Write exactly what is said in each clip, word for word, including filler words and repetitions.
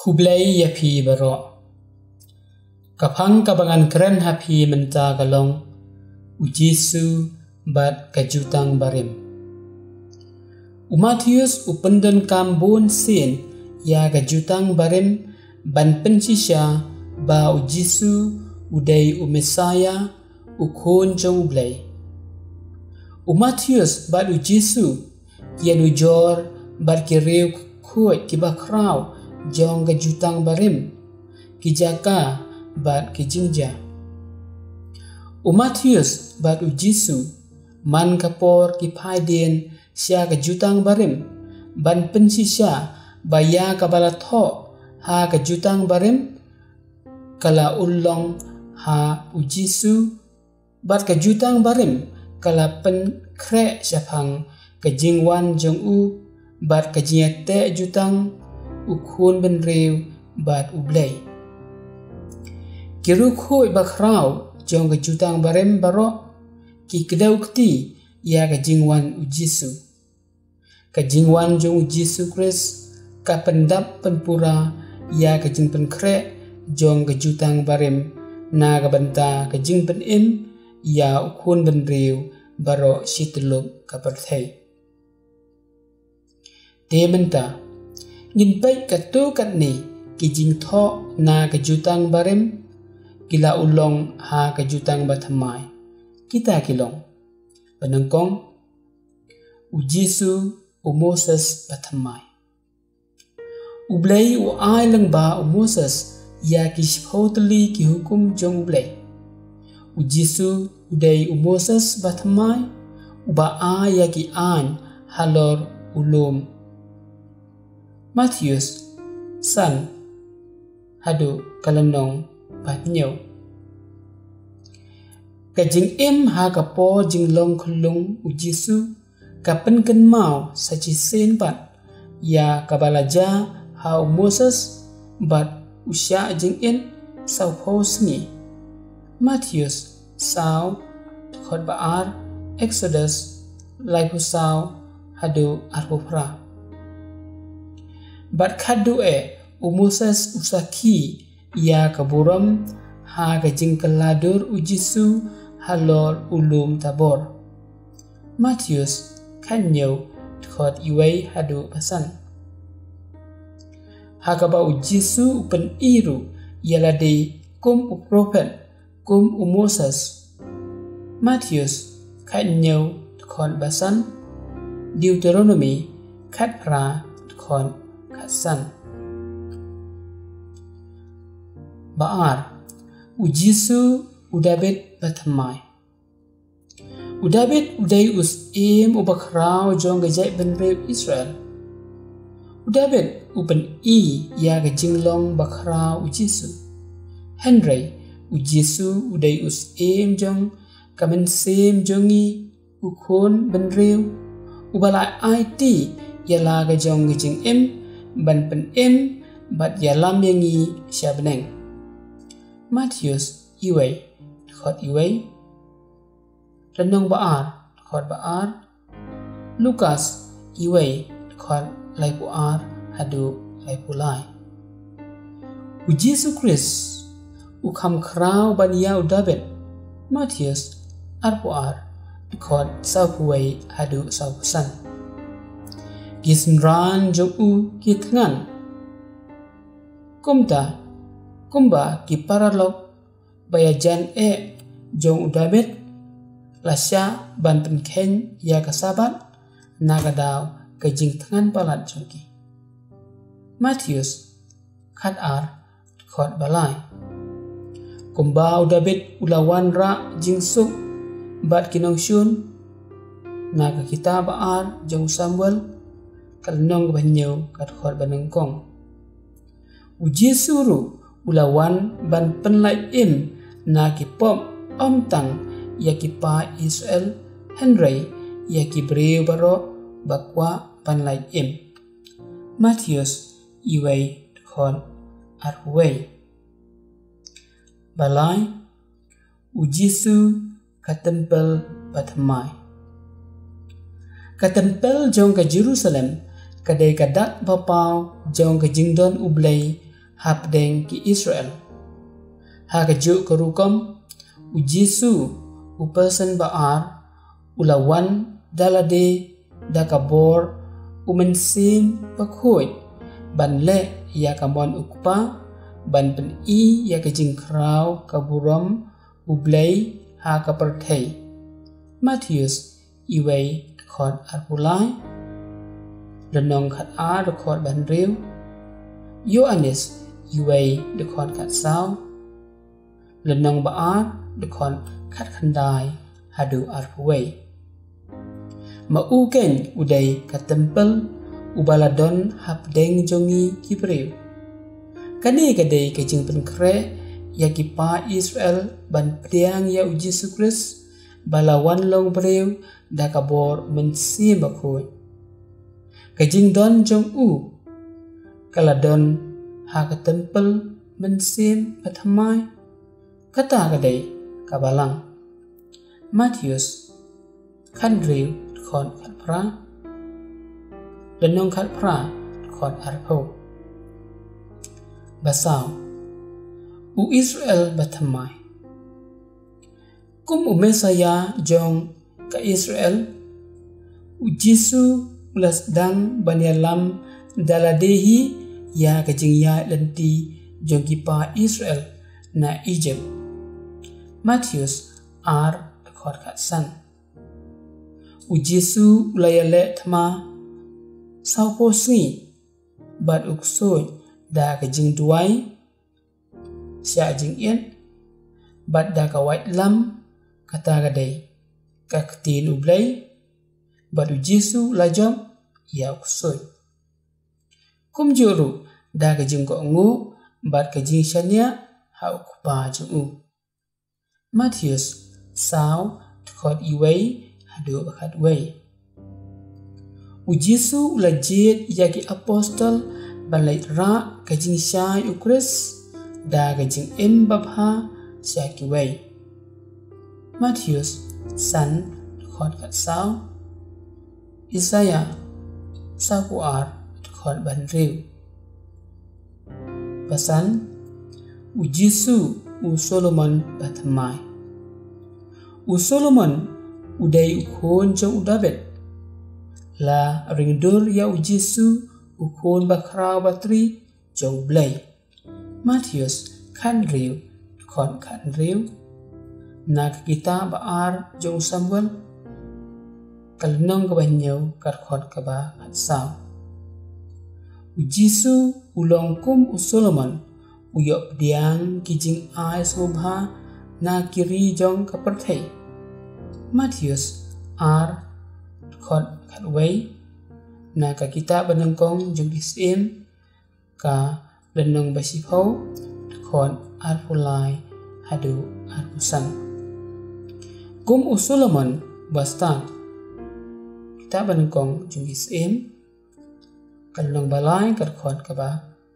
Khublei ïa phi baroh. Ka phang kaba ngan kren ha phi mynta ka long U Jisu bad ka Jutang Barim. U Mathaios u pyndonkam bun sien ïa ka Jutang Barim ban pynshisha ba U Jisu u dei u Messaïah, u Khun jong U Blei. U Mathaios bad U Jisu ki ïanujor bad ki riewkhuid kiba khraw jong ka Jutang Barim, ki jaka bad ki jingjia. U Mathaios bad U Jisu man ka por ki phai dien sha ka Jutang Barim ban pynshisha ba ïa kaba la thoh ha ka Jutang Barim ka la urlong ha U Jisu, bad ka Jutang Barim ka la pynkhreh shaphang ka jingwan jong u bad ka jingïateh jutang u khunbynriew bad U Blei. Ki riewkhuid bakhraw jong ka Jutang Barim baroh ki kdew kti ïa ka jingwan U Jisu. Ka jingwan jong U Jisu Khrist ka pyndap pynpura ïa ka jingpynkhreh jong ka Jutang Barim na ka bynta ka jingpynim ïa u khunbynriew baroh shi tyllup ka pyrthei. Te mynta ngin peit katto katne ki jingthoh na ka Jutang Barim ki la urlong ha ka Jutang Bathymmai. Kita ki long: Ba nyngkong, U Jisu, U Moses Bathymmai. U Blei u ai lyngba U Moses ïa ki shiphew tylli ki hukum jong U Blei. U Jisu u dei U Moses Bathymmai uba ai ïa ki aiñ halor u lum. Mathaios san haduh ka lynnong ba hynñiew. Ka jingim ha ka por jinglong khyllung U Jisu ka pynkynmaw sa shisien pat ïa kaba la jia ha U Moses bad u shah jingit sawphew sngi. Mathaios saw, dkhot ba ar, Exodus laiphew saw haduh arphew phra. Bad khadduh eh U Moses u sakhi ïa ka burom ha ka jingkylla dur U Jisu halor u lum Tabor. Mathaios khathynñiew, dkhot iwei haduh ba san. Ha kaba U Jisu u pyni ruh ïa lade kum u prophet, kum U Moses. Mathaios khathynñiew, dkhot ba san, Deuteronomi khatphra, dkhot khatsan. Ba ar, U Jisu, U Dabid Bathymmai. U Dabid u dei u syiem uba khraw jong ka jaitbynriew Israel. U Dabid u pyni ïa ka jinglong bakhraw U Jisu. Hynrei U Jisu u dei u syiem jong ka mynsiem jong ngi, u khunbynriew, uba la aiti ïa la ka jong ka jingim ban pynim bad ïalam ïa ngi sha bneng. Mathaios iwei, dkhot iwei. Lynnong ba ar, dkhot ba ar. Lukas iwei, dkhot laiphew ar haduh laiphew lai. U Jisu Khrist u kham khraw ban ïa u Dabid. Mathaios arphew ar, dkhot sawphew wei haduh sawphew san. Ki synran jong u ki thngan. Kumta, kumba ki paralok ba ïajan eh jong u Dabid la shah ban pynkheiñ ïa ka Sabbath na ka daw ka jingthngan palat jong ki. Mathaios khatar, dkhot ba lai. Kumba u Dabid u la wanrah jingsuk bad ki nongshun, na ka kitab ba ar jong u Samuel, ka lynnong ba hynñiew, ka dkhot ba nyngkong. U Jisu ruh u la wan ban pynlait im na ki pop, ym tang ïa ki paid Israel, hynrei ïa ki briew baroh ba kwah ban lait im. Mathaios iwei, dkhot arphew wei. Ba lai, U Jisu, ka templ bathymmai. Ka templ jong ka Jerusalem ka dei ka dak ba paw jong ka jingdon U Blei hapdeng ki Israel. Ha kajuh ka rukom, u Jisu, u person ba ar, u la wan da lade da ka bor u Mynsiem Bakhuid, ban leh ïa ka mon u Kpa, ban pyni ïa ka jingkhraw ka burom u Blei ha ka pyrthei. Mathaios wei, dkhot arphew lai. Lynnong khatar, dkhot ba hynriew. Ïoannis wei, dkhot khatsaw. Lynnong ba ar, dkhot khatkhyndai haduh arphew wei. Ma u keiñ u dei ka templ uba la don hapdeng jong ngi ki briew. Kane ka dei ka jingpynkhreh ïa ki paid Israel ban pdiang ïa u Jisu Khrist, ba la wan long briew da ka bor u Mynsiem Bakhuid. Ka jingdon jong u ka la don ha ka templ mynsiem bathymmai, kata ka dei ka balang. Mathaios khathynriew, dkhot khatphra. Lynnong khatphra, dkhot arphew. Ba saw. U Israel bathymmai. Kum u Messaïah jong ka Israel, u Jisu u la sdang ban ïalam da lade hi ïa ka jingïaid lynti jong ki paid Israel na Egypt. Mathaios ar, dkhot khatsan. U Jisu u la ïaleh thma sawphew sngi bad u ksuid da ka jingduwai sha jingit bad da ka waitlam, kata ka dei ka ktien U Blei, bad u Jisu u la jop ïa u ksuid. Kumjuh ruh da ka jingkohnguh bad ka jingshaniah ha u Kpa jong u. Mathaios saw, dkhot wei haduh khatwei. U Jisu u la jied ïa ki apostol ban leit rah ka jingshai u Khrist da ka jingim babha sha kiwei. Mathaios san, dkhot khatsaw. Isaïah sawphew ar, dkhot ba hynriew. Ba san. U Jisu u Solomon bathymmai. U Solomon u dei u khun jong u Dabid. La ringdur ïa u Jisu, u khun bakhraw batri jong U Blei. Mathaios khathynriew, dkhot khathynriew. Na ka kitab ba ar jong u Samuel, ka lynnong kaba hynñiew, ka dkhot kaba khatsaw. U Jisu u long kum u Solomon, u ïoh pdiang ki jingai sngewbha na ki ri jong ka pyrthei. Mathaios ar, dkhot khatwei. Na ka kitab banyngkong jong ki Syiem, ka lynnong ba shiphew, dkhot arphew lai haduh arphew san. Kum u Solomon ba stad. Kitab banyngkong jong ki Syiem, ka lynnong ba lai, ka dkhot kaba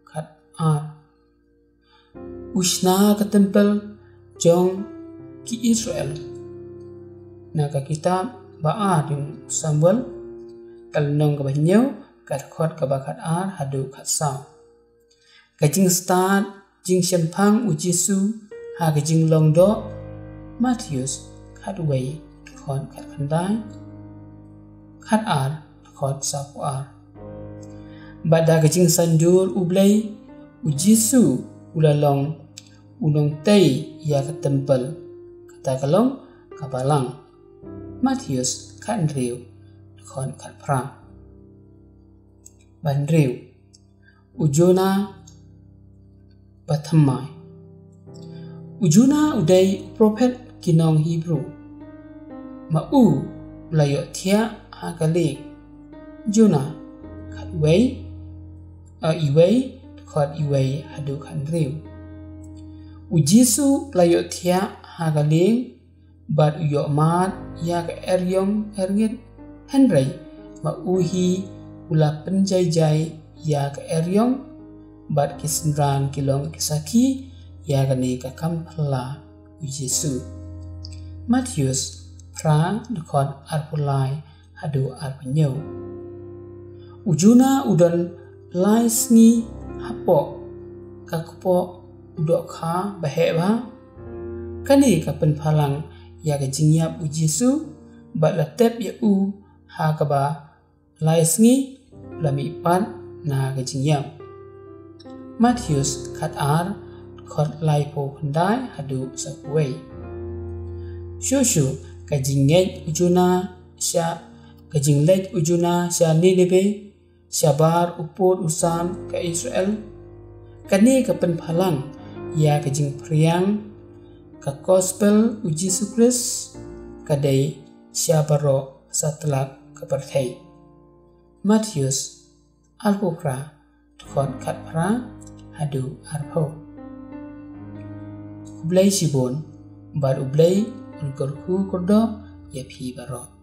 khatar. U shna ka templ jong ki Israel. Na ka kitab ba ar jong u Samuel, ka lynnong kaba hynñiew, ka dkhot kaba khatar haduh khatsaw. Ka jingstad jingshemphang u Jisu ha ka jinglong doh. Mathaios khatwei, dkhot khatkhyndai, khatar, dkhot sawphew ar. Bad da ka jingsandur U Blei, u Jisu u la long u nongtei ïa ka templ, kata ka long ka balang. Mathaios khathynriew, dkhot khatphra. Ba hynriew. U Jonah bathymmai. U Jonah u dei u prophet ki nong Hebru. Ma u u la ïohthiah ha ka lieng. Jonah khatwei, a, wei, dkhot wei haduh khathynriew. U Jisu u la ïohthiah ha ka lieng, bad u ïohmad ïa ka eriong erngit, hynrei ma u hi u la pynjaijai ïa ka eriong, bad ki synran ki long ki sakhi ïa kane ka kam phylla u Jisu. Mathaios phra, dkhot arphew lai haduh arphew hynñiew. U Jonah u don lai sngi hapoh ka kpoh u dohkha ba heh bha. Kane ka pynphalang ïa ka jingïap u Jisu bad la tep ïa u ha kaba lai sngi la mihpat na ka jingïap. Mathaios khat ar, dkhot laiphew khyndai haduh sawphew wei. Shuh shuh ka jingngeit u Jona sha, ka jingleit u Jona sha Nineveh, shabar u pud u sam ka Israel. Kane ka pynphalang ïa ka jingphriang ka gospel u Jisu Khrist ka dei sha baroh satlak ka pyrthei. Mathaios arphew phra, dkhot khat phra haduh arphew. U Blei shibun, bad U Blei un kyrkhu kyrdoh ïa phi baroh.